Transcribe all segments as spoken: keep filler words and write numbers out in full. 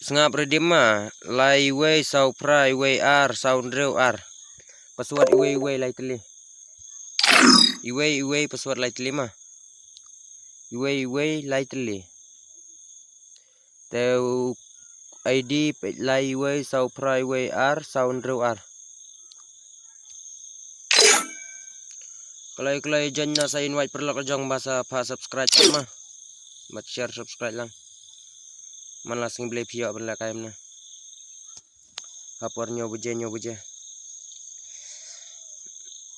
Sngap redeem ma, lai wei saw phra wei ar saw hynriew ar. Password iwei iwei lai tylli. Iwei iwei password lai tylli ma. Iwei iwei lai tylli. Te u I D peit lai wei saw phra wei ar saw hynriew ar. Kloi kloi join na sa invite paralok la jong ba sa pha subscribe ma. Bad share subscribe lang. Man la sngew Blei phi ïoh ban lehkai mynne. Ha por hynñiew baje, hynñiew baje.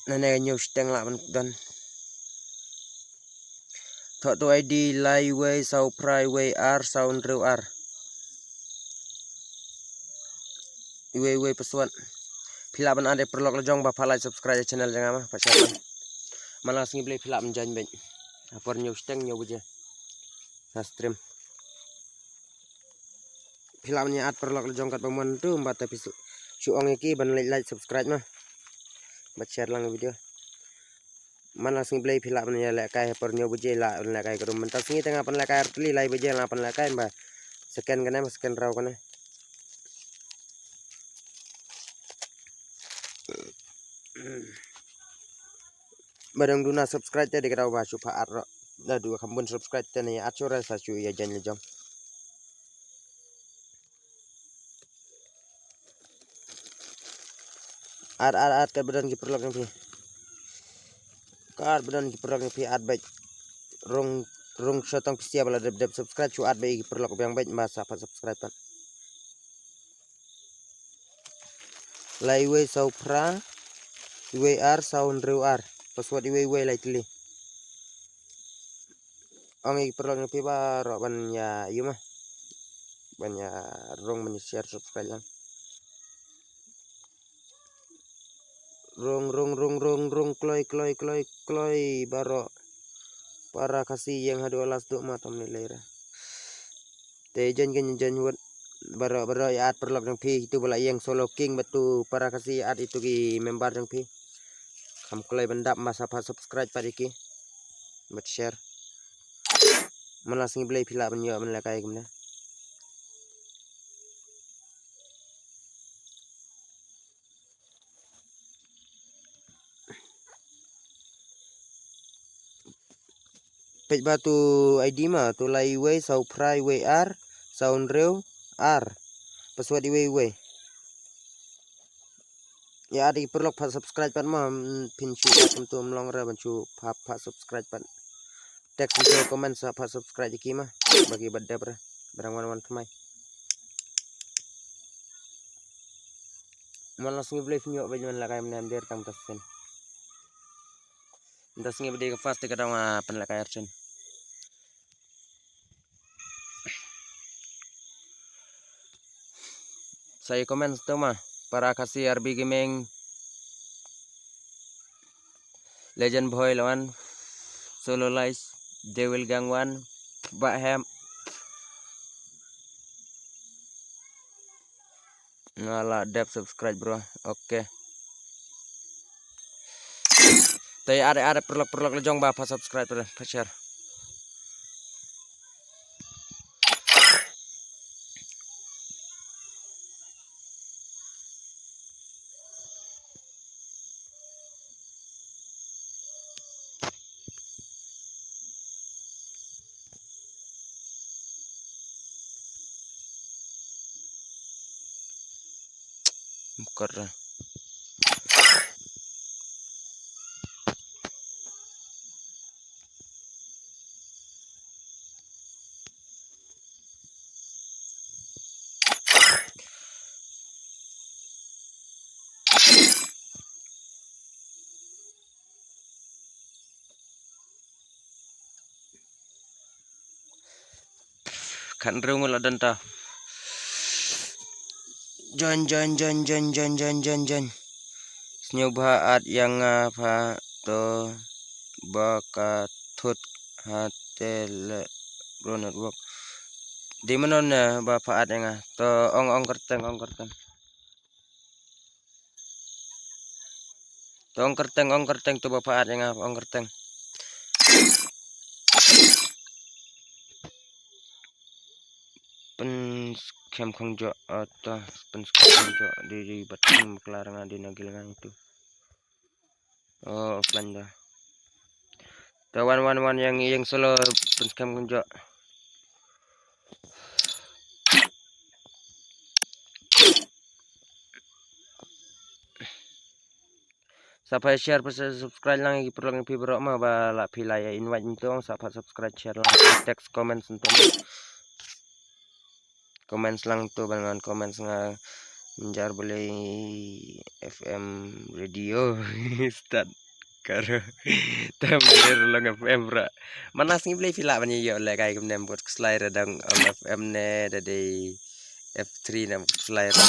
Nane hynñiew shiteng lah ban don. Thoh tu I D lai wei saw phra wei ar saw hynriew ar. Iwei iwei password. Phi lah ban add ïa paralok la jong ba pha like subscribe ïa channel jong nga ma, pha share lang. Man la sngew Blei phi lah ban join beit. Ha por hynñiew shiteng hynñiew baje. Na stream. Phi lah ban ïa add paralok la jong katba mon tu, ba te phi shu, shu ong ïa ki ban like, like, subscribe ma. Bad share lang video. Man la sngew Blei phi lah ban ïa lehkai ha por hynñiew baje lah ban lehkai ka dum. Mynta sngi te nga pynlehkai ar tylli, lai baje lah pynlehkai ba second kane, ba second round kane. Ba dang duna subscribe te dei ka daw ba shu pha add ruh. Da dei kham bun subscribe te ne ïa add shuh re sa shu ïa join la jong. Add, add, add, katba don ki paralok jong phi. Katba don ki paralok jong phi add beit. Rung, rung sha tang phi sia ba la dep, dep subscribe shu add beit ki paralok biang beit ba sa pha subscribe pat. Lai wei saw phra, iwei ar saw hynriew ar. Password iwei iwei lai tylli. Ong ïa ki paralok jong phi baroh ban ïa ïa ma. Ban ïa rung ban ïa share subscribe lang. Rung, rung, rung, rung, rung, kloi, kloi, kloi, kloi, baroh. Para Khasi ïeng haduh last duh ma tam ni lei re. Te join kin join wut. Baroh, baroh ïa add paralok jong phi, itu ba la ïeng solo king bad tu para Khasi ïa add itu ki member jong phi. Kham kloi ban dap ma sa pha subscribe pat ïa ki. Bad share. Man la sngew Blei phi lah ban ïoh ban lehkai kumne. Peit ba tu I D ma, tu lai iwei, saw phra iwei ar, saw hynriew ar. Password iwei iwei. Ïa add ïa ki paralok pha subscribe pat ma, mm, phin shu add kumtu ym long re ban shu pha, pha subscribe pat. Text into comment sa pha subscribe ïa ki ma. Ba ki ba dep re. Ba dang wan wan thymmai. Man la sngew Blei phin ïoh beit ban lehkai mynne, ym dei tang mynta sien. Mynta sngi ba dei ka first te ka dang, ah, pynlehkai arsien. Sa ïa comment to ma, para Khasi R B Gaming, Legend Boy lawan, Solo Lies, Devil Gang One, Bah Hem. Nga la dep subscribe bro. Okay. Te are are paralok paralok la jong ba pha subscribe te pha share. Mukar. Khat hynriew ngut la don ta. Join, join, join. Sngewbha add ïa nga pha to ba ka thut ha te le bro network. Dei mano ne ba pha add ïa nga to ong ong kyrteng ong kyrteng. To ong kyrteng ong kyrteng to ba pha add ïa nga ong kyrteng. Pyn Skhem khong jo, oh, to, pynskhem khong jo, di, di, bat kum klar nga, di nagil nga itu. Oh, offline da. To, wan, wan, wan, yang, yang solo, pynskhem khong jo. Sa pha share, pha subscribe lang ïa ki paralok ïa phi baroh ma ba la phi la ïa invite nto, sa pha subscribe, share lang, text, comment nto. Comments lang to, ban ngan comments nga, njar bele F M radio start karo. Tam ler long F M ra. Mana sngi bele phi lah ban ïoh le kai kumne, bad khuslai ra dang ong F M ne da dei F three ne bad khuslai ra.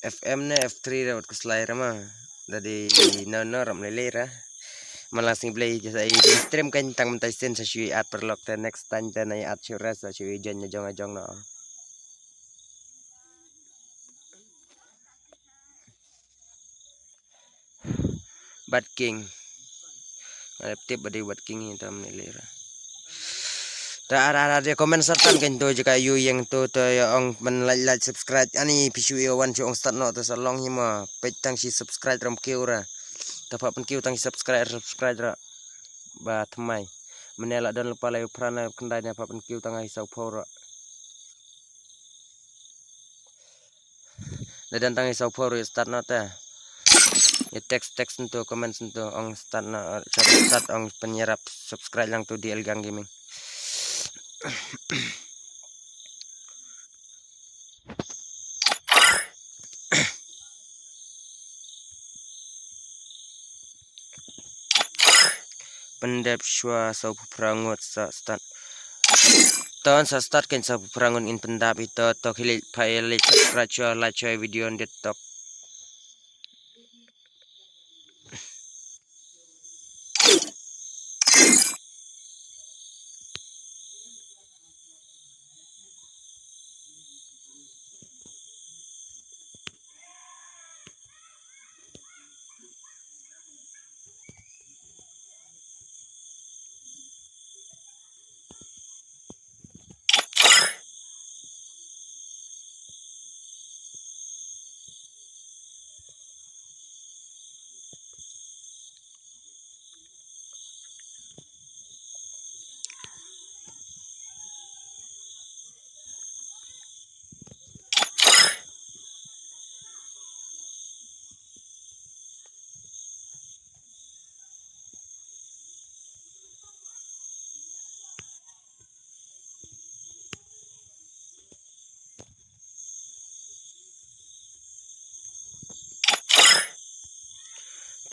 F M ne F three ra bad khuslai ra ma. Da dei no no ram lele ra. Mana sngi bele sa i stream kan tang mynta sien sa shu i at paralok te next time te na i at shu ra sa shu i join na jong a jong no. Bad King. Ngalep tip bad i Bad King hi tam ni lira. Ta ara ara de comment satan kan to jaka yu yang to to ya ong ban like like subscribe ani phi shu ïa wan shu ong start noh ta sa long hi ma peit tang shi subscribe ram kiew ra. Ta pha pyn kiew tang shi subscribe subscribe ra. Ba thymmai. Mane la don lypa la ïa phra na khyndai ne pha pyn kiew tang ai saw phew ra. Da don tang i saw phew ruh start noh te. Ïa text text nto comments nto ong start noh, sorry, start ong pynïarap subscribe lang to D L Gang Gaming. Pyndep shuwa saw phew phra ngut sa start. Ton sa start kan saw phew phra ngut ngin pyndap ito to khili pha ïa like subscribe shuwa like shuwa video ndit tok.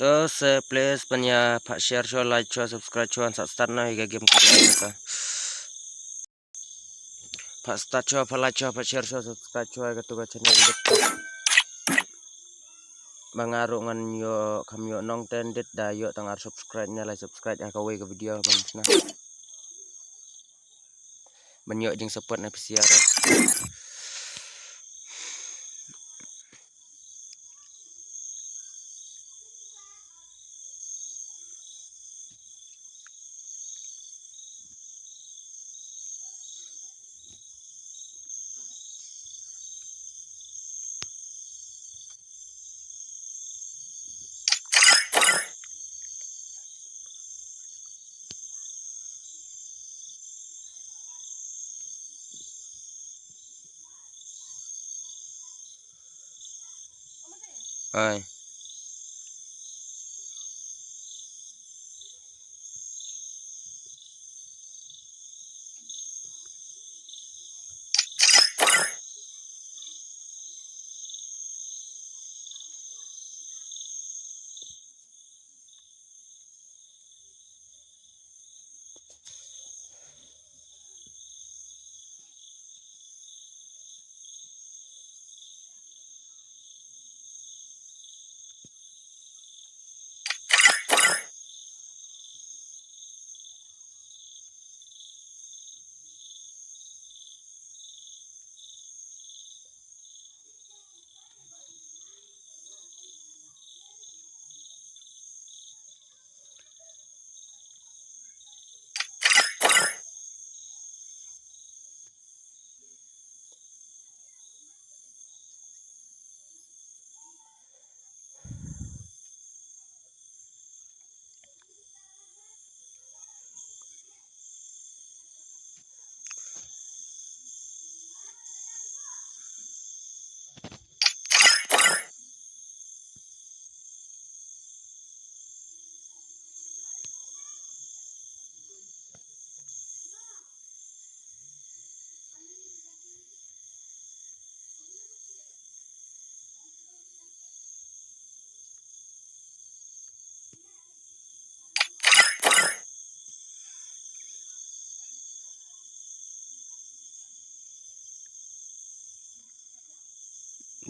To se please pynïa pha share shuwa, like shuwa, subscribe shuwa, sa start na ïa ka game ka. Pha start shuwa, pha like shuwa, pha share shuwa, subscribe shuwa ïa ka tu ka channel. Ba nga ruh ngan ïoh kham ïoh nongtendit da ïoh tang ar subscribe ne lai subscribe ha kawei ka video ban sna. Ban ïoh jingsupport na P C R. Ai.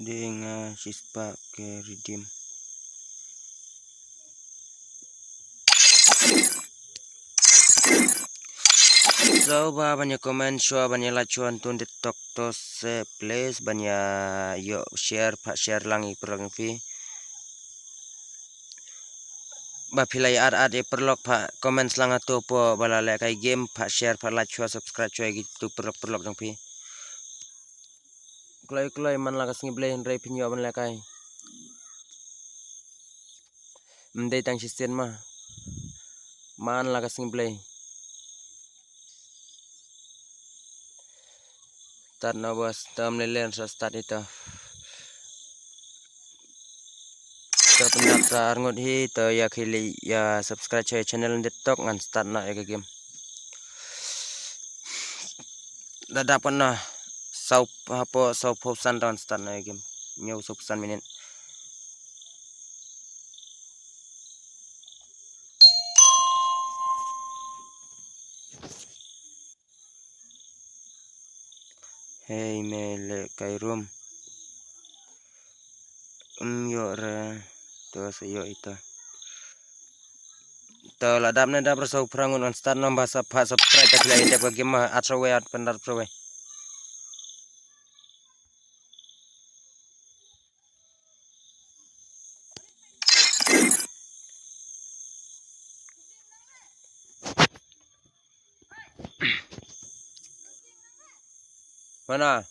Ding, ah, shispah ke redeem. So ba ban ïa comment shuwa, ban ïa like shuwa, tun dei tok to se please ban ïa ïoh share, pha share lang ïa paralok jong phi. Ba phi la ïa add add ïa paralok, pha comment lang hato po ba la lehkai game, pha share, pha like shuwa, subscribe shuwa ïa kitu paralok paralok jong phi. Kloi kloi man la ka sngi Blei hynrei phin ïoh ban lehkai. Ym dei tang shisien ma. Man la ka sngi Blei. Start noh bos, to ym lei lei sa start ito. To pyndap sa arngut hi, to ïa khie leit ïa subscribe sha channel, dei tok ngan start noh ïa ka game. Da dap noh saw hapoh saw phew san to ngan start noh ïa game. Hynñiew saw phew san minit. Hei me lehkai room. Ym ïoh re. To sa ïoh ito. To la dap ne dap re, saw phra ngut, ngan start noh ba sa pha subscribe, ta phi la ïa dep ka game ma, arphew wei, at pyndat arphew wei. Mana?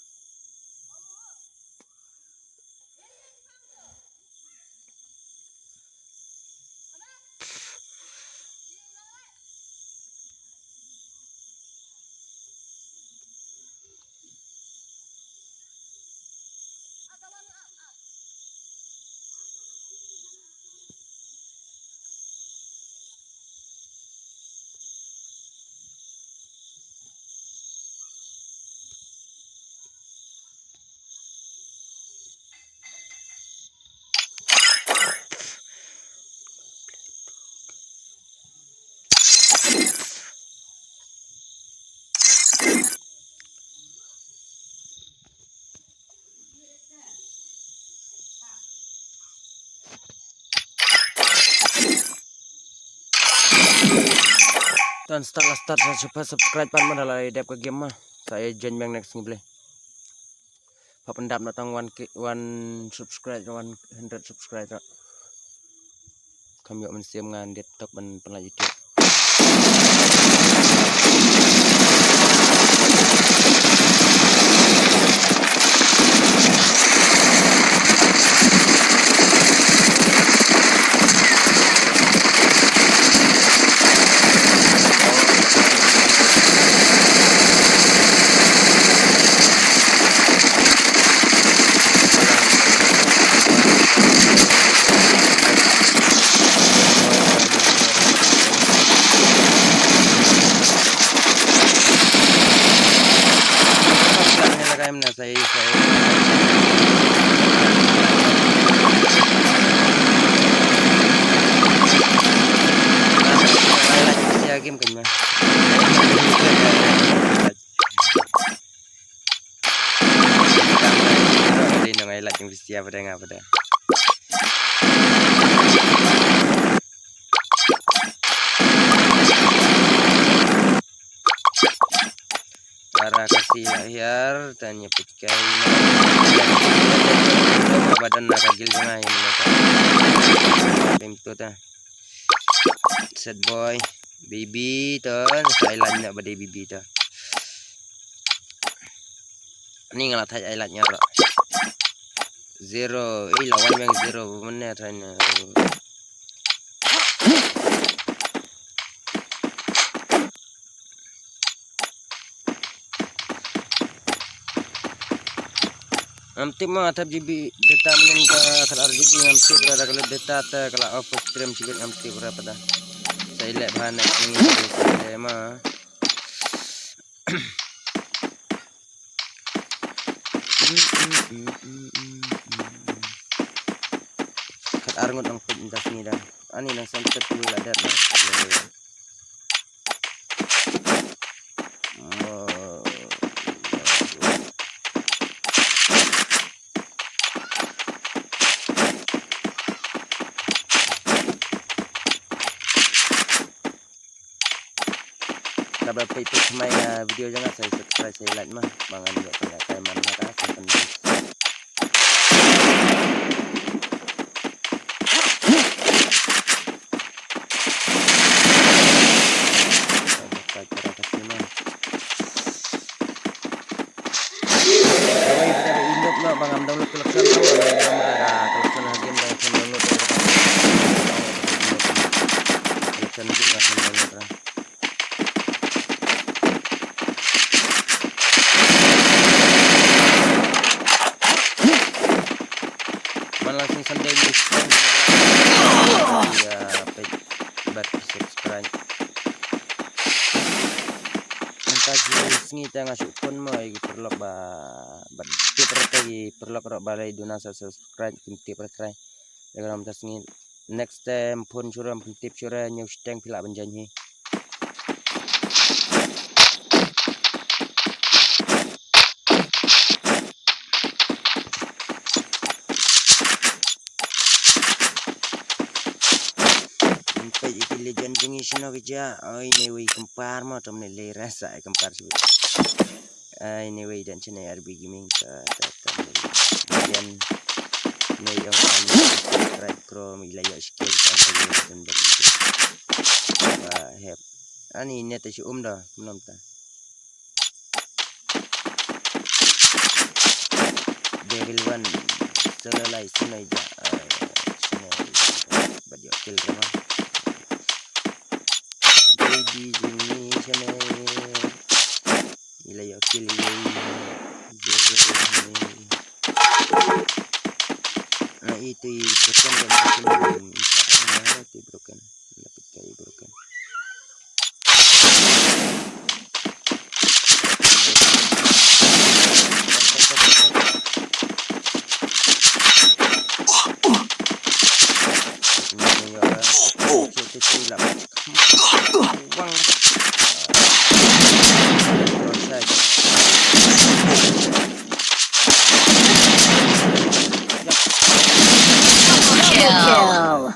Don start la start, sa shuwa subscribe pat, man la ïa dep ka game ma. Sa ïa join biang next ngi Blei. Pha pyndap noh tang one K, one subscribe, one hundred subscribe. Kham ïoh mynsiem, ngan dei tok ban pynlait YouTube. Dei nang ai lait jong phi sia, pha dei nga pha dei. Para ka si la hiar, tanya pitkai. Badan na ka gil jong ai. Tim tu ta. Sad boy. Baby to, sa ai lait na ba dei baby to. Ni nga la thait ai lait nya ro. Zero, eh, la wan biang zero, ba mane thait na. Ngam tip ma, thap G B data mynnin ka khat ar G B ngam tip ra, da ka lut data te ka la off stream shibit ngam tip ra pada. Sa i leh bha next ni te ma. Khat ar ngut nang put nda sngi da. Ani nang sunset tu la dat na. Mo. Ba peit peit thymmai na video jong nga sa subscribe sa like ma ba ngan ïoh pynlehkai man la ka sa pynlehkai. Kawei ba dei ba i Noob noh ba ngam download collection tu, ba ngam download collection ha game ba ngam download collection ha game ba ngam download. Man la sing Sunday ni. Ya, peit bad subscribe. Mynta ki sngi te nga shu phone mo ïa ki paralok ba, bad tip ruh ki paralok ruh ba lei duna sa subscribe, kim tip ruh trai. Ïa ka ram mynta sngi. Next time phone shuh ruh, phone tip shuh ruh, ñiew shiteng phi lah ban join hi. Peit ïa ki legend jong ngi shano ki jia. Oi, ne wei compare mo, tom ne lei rasa ai compare shuh. Ai, ne wei dan shane R B Gaming ta, ta, ta, ne. Legend ne yong ani right pro mi la ïa skill ta ne legend dan. Ba hep. Ani ne ta shu um da, kumno mynta. Devil One, solo lai sinai ja, eh, sinai bad ïoh kill rama. Baby Jimmy sinai, ila ïoh kill ïa Devil One. Ah, itu i broken dan broken. Itu i broken. Dapat kayu broken. Kill.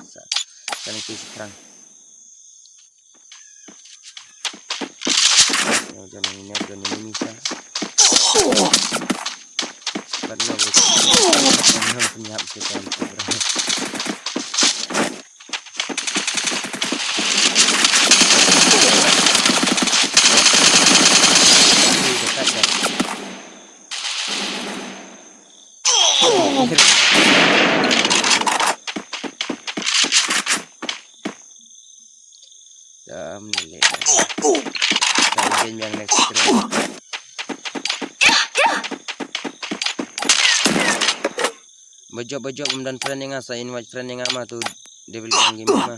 Sa, sa ni ki sekarang. Yo, jangan ini, jangan ini bisa. But no, wait. Jangan penyap kita untuk. Dekat kan? Dam ni le. Dam ken yang next. Bajop bajop, um, dan friend ïa nga, sa invite friend ïa nga ma tu, Devil Gang Gaming ma.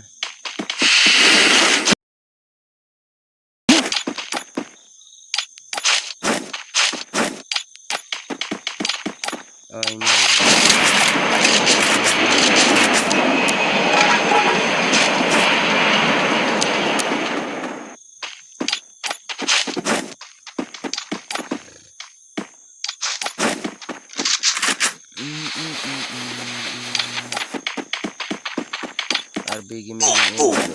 Oh, ini. R B Gaming,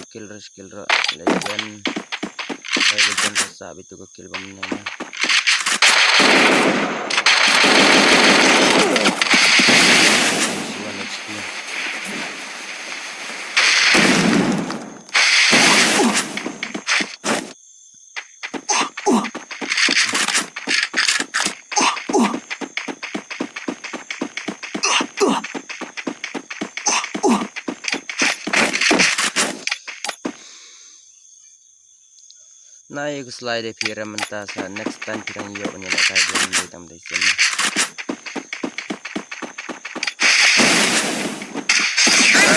kill rush, kill rush, legend. Legend rush, sa bitu ko kill bom ni. One H P. Na ïa ka slide phi ram mynta, sa next time phi dang ïoh ban ïalehkai dei tam dei sem.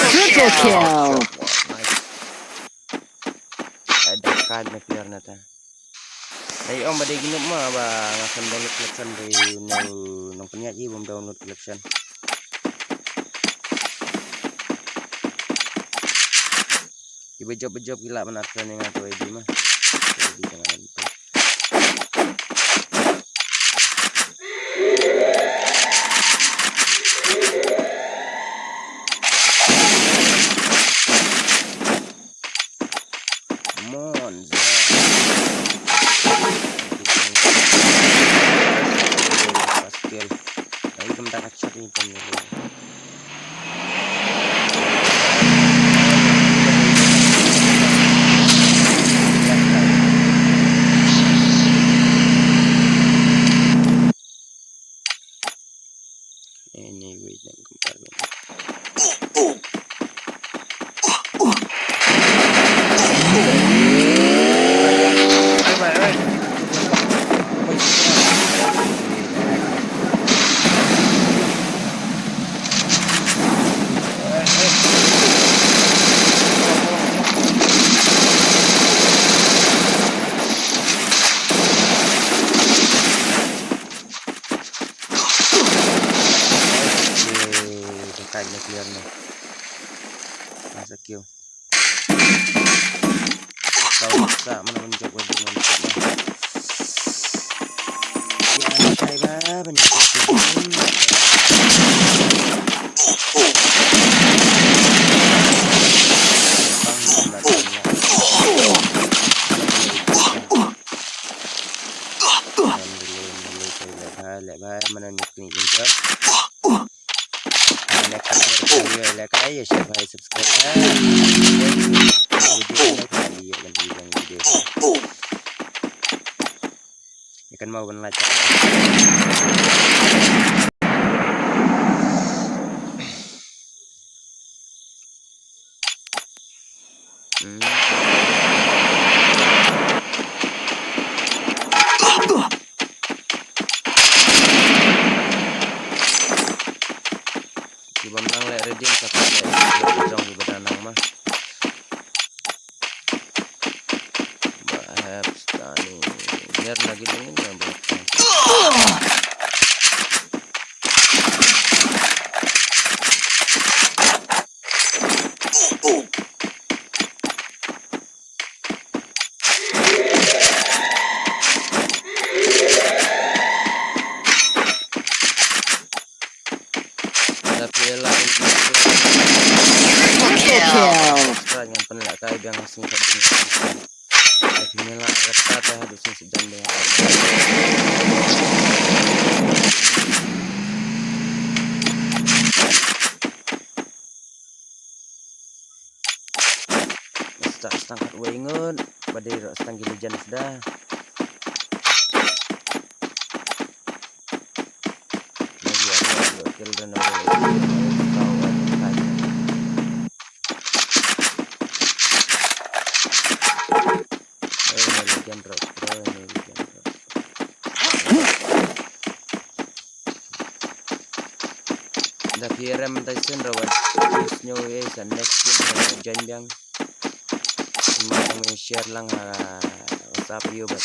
Triple kill. Nice. Ai, da ka na player na ta. Ai, ong ba dei ki noob ma ba nga khlem download collection, dei u nongpynïaid hi bym download collection. Ki ba jop ba jop ki lah ban add friend ïa nga, to I D ma. To I D ka nga. Monza. First kill. Ai, kumta ka shot ni pun ni. Anyway, jangan kempar. Dekat ni clear ni. Masa kill. Kau sa mana menjawab wajib menjawab. Ya, saya bah menjawab. Bang, bang, bang, bang. Alhamdulillah, alhamdulillah, saya lek bhai, lek bhai, mana ni kini injak. Mana kini injak, lek bhai, ya, share bhai, subscribe bhai. Video ni kali ya, lagi yang video. Ikan mau ban like. Hmm. Ki bym nang leh redeem ka, ka leh jong ki ba da nang ma. Ba hep stani. Nyer lagi dingin na ba. Triple kill. Triple kill. Ngan pynlehkai biang sngewthuh. Ngan pynlehkai haduh sngewthuh biang. Start stang kat wei ngut, ba dei ro stang ki legend suda. Lagi ada dua kill dan ada. Tahu ada. Eh, ini legend ro, bro, ini legend ro. Da phi rem da sien ra wat choose new, eh, sa next game ra join biang. Ma tang share lang ha WhatsApp ïa u ba.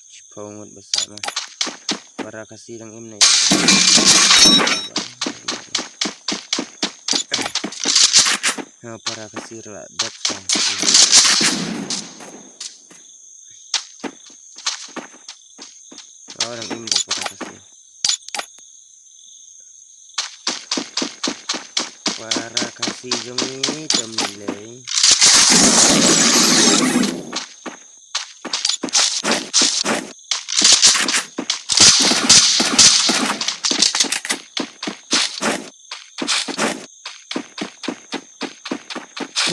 Shiphew ngut ba sah ma. Para Khasi dang im ne. Ha, para Khasi la dep sa. Oh, dang im de para Khasi. Para Khasi jong ngi tam lei.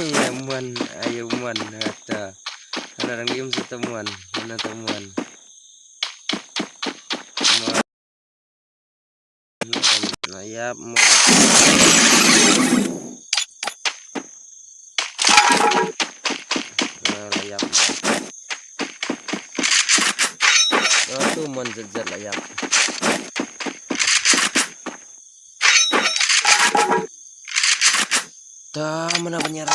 Ïa mon, ayo mon, hata. Hana dang im sa ta mon, hana ta mon. Mon. Layap mo. Ah, layap mo. Ah, tu mon zet zet layap. Ta mana ban ïarap.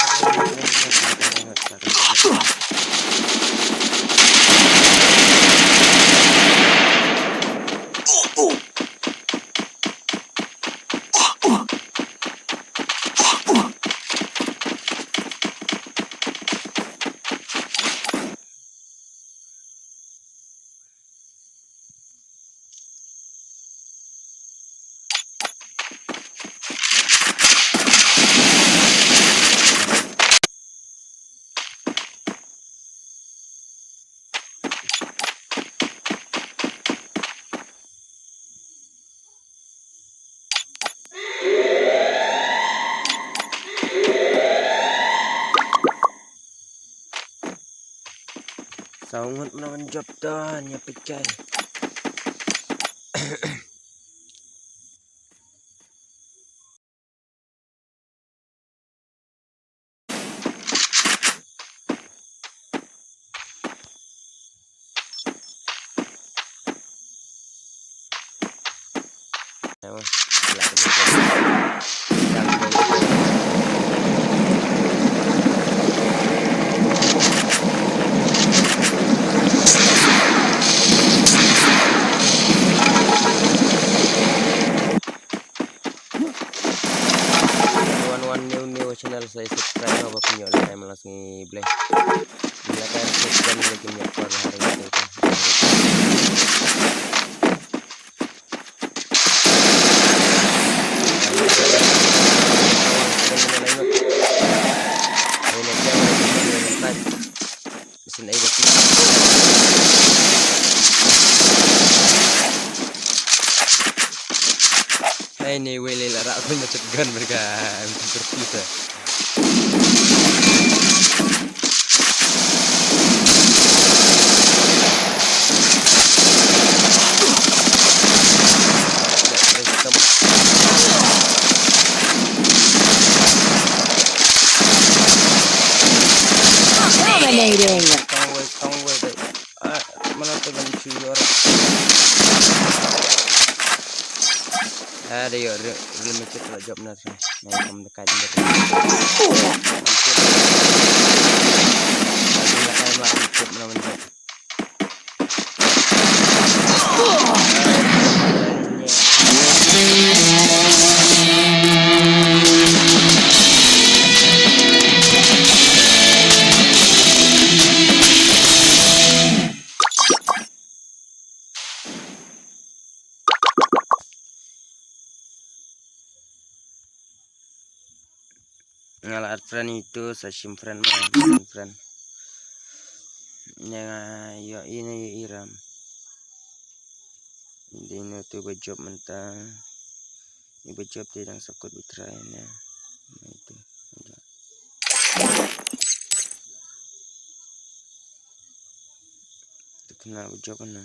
Saw ngut mano ban jop to, nia pichai. Wan wan new new channel sa subscribe ba pynïoh lehkai ma la sngi bleh. Lehkai subscribe lehkai pynïoh por hari itu. Sin ai ba ki. Ai ni wei lei la rak pun macam gun mereka. Em tu terpita. Dominating. Tong wei, tong wei, dei. Ah, mana tu kan cuyor. Ah, dei, yo, re-, limited lah job na, sir. Nah, kamu dekat, dekat. Limited. Lagi lah, kan, lah, limited, mana, mana. Nga la add friend itu sa shim friend ma, shim friend. Nga ïohi ne ïohi ram. Dei na tu ba job mynta. Ni ba job te dang sa kot ba try ne. Na itu. Tu kena ba job na.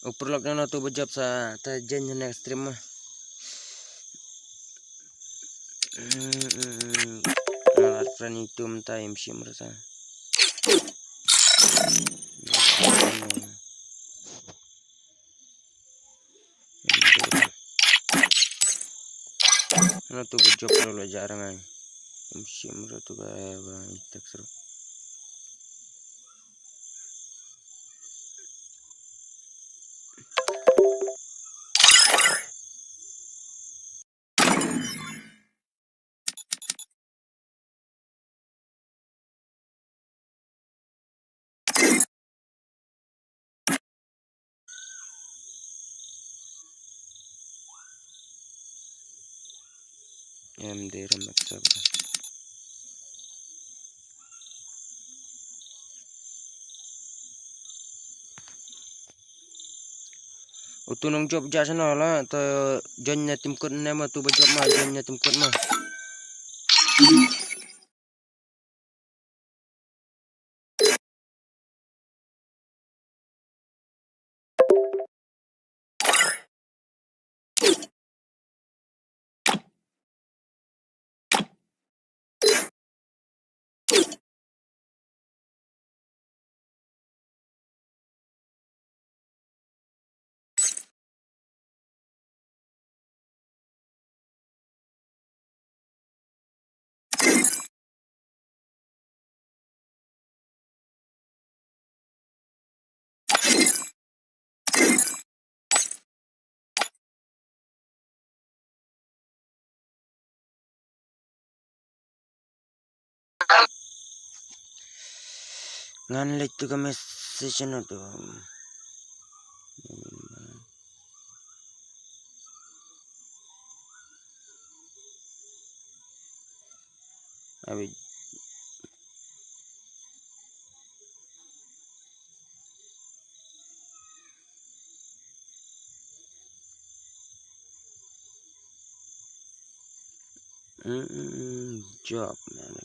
Upload na tu ba job sa ta jen next stream ma. Hmm, hmm, hmm. Malah friend itu mentah M C merasa. Na tu ba job lo lo jarang ai. M C merasa tu ba, ba itak seru. Em, dei ram accept. Utu nong job ja sana la, to join na tim kut ne ma, tu ba job ma, join na tim kut ma. Ngan leit tu ka message na tu. Abi. Mm, job, man.